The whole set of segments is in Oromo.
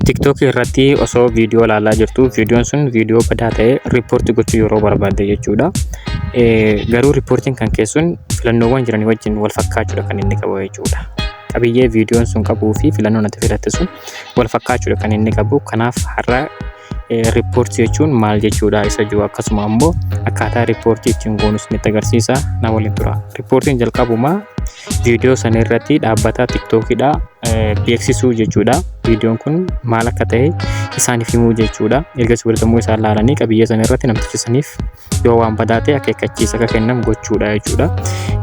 TikTokii irratti osoo viidiyoo ilaalaa jirtu, viidiyoon sun viidiyoo badaa ta'e report gochuu yeroo barbaadde jechuudha. Garuu reportiin kan keessun filannoowwan jiranii wajjin wal fakkaachuudha kan inni qabu jechuudha. Qabiyyee viidiyoon sun qabuu fi filannoon ati filatte sun wal fakkaachuudha kan inni qabu. Kanaaf har'a report jechuun maal jechuudha isa jiru, akkasuma ammoo akkaataa report ittiin goonu isinitti agarsiisa, na waliin tura. Reportiin jalqabumaa viidiyoo sana irratti dhaabbata TikTokiidha beeksisuu jechuudha. Viidiyoon kun maal akka ta'e isaaniif himuu jechuudha. Ergasii booda isaan ilaalanii qabiyyee sana irratti namticha saniif yoo waan badaa ta'e akeekkachiisa akka kennamu gochuudha jechuudha.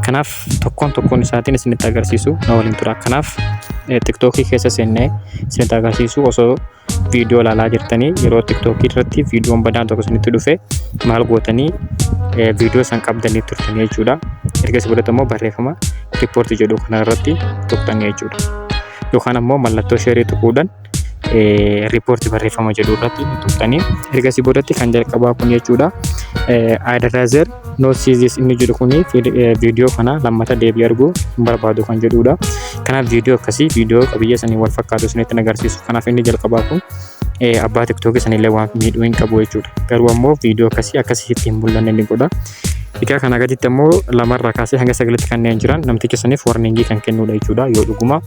Kanaaf tokkoon tokkoon isaatiin isinitti agarsiisu, na waliin tura. Kanaaf TikTokii keessa seennee isinitti agarsiisu. Osoo viidiyoo ilaalaa jirtanii yeroo TikTokii irratti viidiyoon badaan tokko isinitti dhufe maal gootanii? Viidiyoo san qabdanii turtanii jechuudha. Ergasii booda immoo barreeffama report jedhu kana irratti tuqxanii jechuudha. Yookaan ammoo mallattoo share tuquudhaan report barreeffama jedhu irratti tuqxanii, ergasii boodatti kan jalqabaa kun jechuudha. "I'd rather not see this" inni jedhu kuni viidiyoo kana lammata deebii arguu hin barbaadu kan jedhudha. Kanaaf viidiyoo akkasii, viidiyoo qabiyyee sanii wal fakkaatu isinitti agarsiisu. Kanaaf inni jalqabaa kun abbaa TikTokii sanillee waan miidhuu hin qabu jechuudha. Garuu ammoo viidiyoo akkasii akkasitti hin mul'anne ni godha. Egaa kana gaditti ammoo lamarraa kaasee hanga sagalitti kanneen jiran namticha saniif warning kan kennudha jechuudha. Yoo dhuguma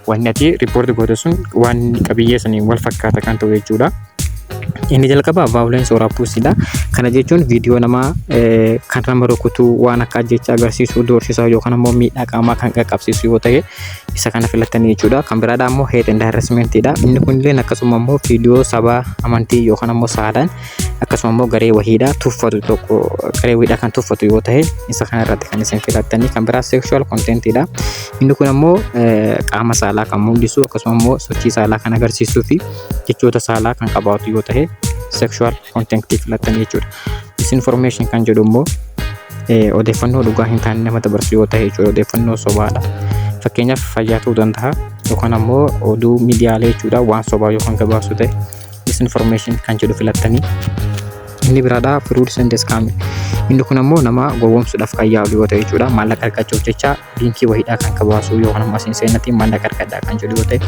wanni ati report goote sun waan qabiyyee saniin wal fakkaata kan ta'u jechuudha. Inni jalqabaa violence or abusedha. Kana jechuun viidiyoo namaa kan nama rukutuu, waan akka ajjechaa agarsiisuu, doorsisaa yookaan ammoo miidhaa qaamaa kan qaqqabsiisu yoo ta'e isa kana filattanii jechuudha. Kan biraadha ammoo hate and harassmentidha. Inni kunillee akkasuma ammoo viidiyoo sabaa, amantii yookaan ammoo saalaan, akkasuma ammoo garee wahiidha tuffatu tokko, garee wahiidha kan tuffatu yoo ta'e isa kana irratti kan isin filattanii. Kan biraa sexual contentidha. Inni kun ammoo qaama saalaa kan mul'isu, akkasuma ammoo sochii saalaa kan agarsiisuu fi jechoota saalaa kan qabaatu yoo ta'e sexual content filattanii jechuudha. Misinformation kan jedhu immoo odeeffannoo dhugaa hin taane nama dabarsu yoo ta'e jechuudha. Odeeffannoo sobaadha. Fakkeenyaaf fayyaa ta'uu danda'a yookaan ammoo oduu miidiyaalee jechuudha, waan sobaa yookaan gabaasu ta'e misinformation kan jedhu filattanii. Inni biraadha fraud and scam. Inni kun ammoo nama gowwoomsuudhaaf kan yaalu yoo ta'e jechuudha. Maallaqa argachuuf jecha link wayiidhaa kan kabaasu yookaan ammoo asiin seenatiin maallaqa argadhaa kan jedhu yoo ta'e,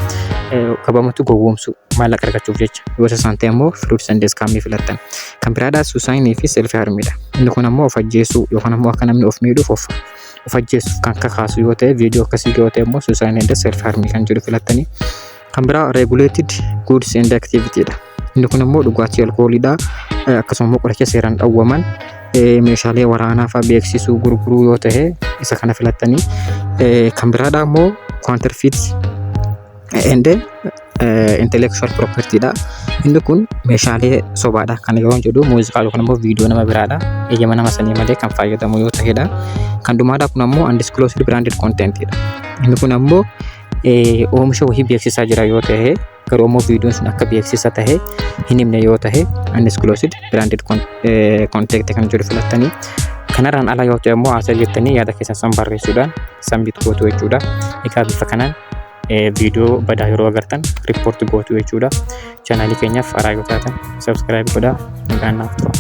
qabamatu gowwoomsu maallaqa argachuuf jecha yoo isa isaan ta'e ammoo fraud and scam filattan. Kan biraadha suicide fi self harmidha. Inni kun ammoo of ajjeesuu yookaan ammoo akka namni of miidhuuf of ajjeesuuf kan kakaasu yoo ta'e, viidiyoo akkasii yoo ta'e immoo suicide and self harm kan jedhu filattanii. Kan biraa regulated goods and activity dha. Inni kun immoo dhugaatii alkooliidha. Akkasuma immoo qoricha seeraan dhowwaman, meeshaalee waraanaa fa'aa beeksisuu, gurguruu yoo ta'e isa kana filattanii. Kan biraadha immoo counterfeit and intellectual property dha. Inni kun meeshaalee sobaadha. Kana yeroo jedhu muuziqaa yookaan immoo viidiyoo nama biraadha. Eeyyama nama sanii malee kan fayyadamu yoo ta'edha. Kan dhumaadha kun ammoo undisclosed branded content dha. Inni kun ammoo oomisha wayii beeksisaa jira yoo ta'e, garuu ammoo viidiyoon sun akka beeksisa ta'e hin himne yoo ta'e undisclosed branded content kan jedhu filattanii. Kanarraan ala yoo ta'e immoo haasa jettanii yaada keessan san barreessuudhaan submit gootu jechuudha. Egaa bifa kanaan viidiyoo badaa yeroo agartan report gootu jechuudha. Channelii keenyaaf haaraa yoo taatan subscribe godhaa. Nagaan naaf tura.